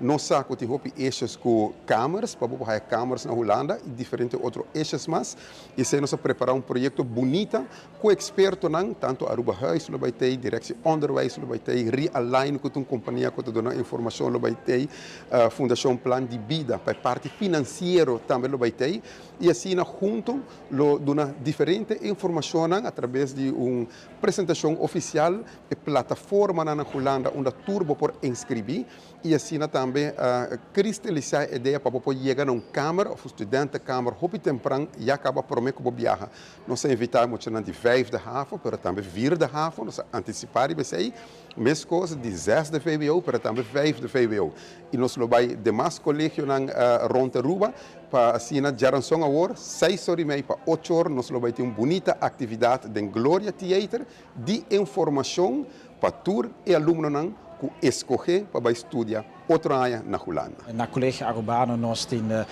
Nos sa cu tin hopi issues cu kamers, pa bo haya kamers na Hulanda y diferente otro issues mas. Y asina nos a prepara un proyecto bunita cu expertonan, tanto Aruba Huis lo bay tey, Directie Onderwijs lo bay tey, Realign cu un compania cu ta duna informacion lo bay tey, Fundacion Plan di Bida pa parti financiero tambe lo bay tey. Y asina hunto lo duna diferente informacion a traves di un presentacion oficial e plataforma na Hulanda unda tur bo por inscribi y asina tambe cristalisa e idea pa por yega na un kamer of studentenkamer hopi tempran ya caba prome cu biaha. Nos a invita mucha di vijfde HAVO, pero tambe vierde HAVO, nos a anticipa esey, mescos di zesde VWO, pero tambe vijfde VWO. Y nos lo bay demas colegionan rond Aruba, pa asina diaranson awor, 6:30 pa 8 or, nos lo bay tin un bunita actividad den Gloria Theater di informacion pa tur e alumnonan cu scoge pa bay studia otro aña na Hulanda. Na Colegio Arubano nos tin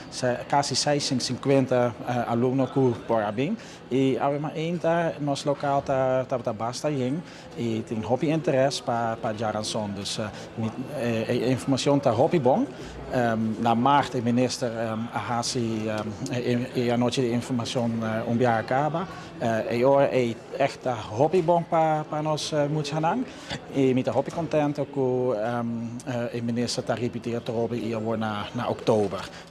casi 650 alumno cu por a bin y awe mainta nos lokaal ta basta yen y tin hopi interes pa diaranson. Dus informacion ta hopi bon. Na maart e minister a hasi e anochi di informacion un biaha caba. Y ora e echt hopi bon pa nos muchanan. Y mi ta hopi contento cu e minister ta ripiti atrobe y na oktober.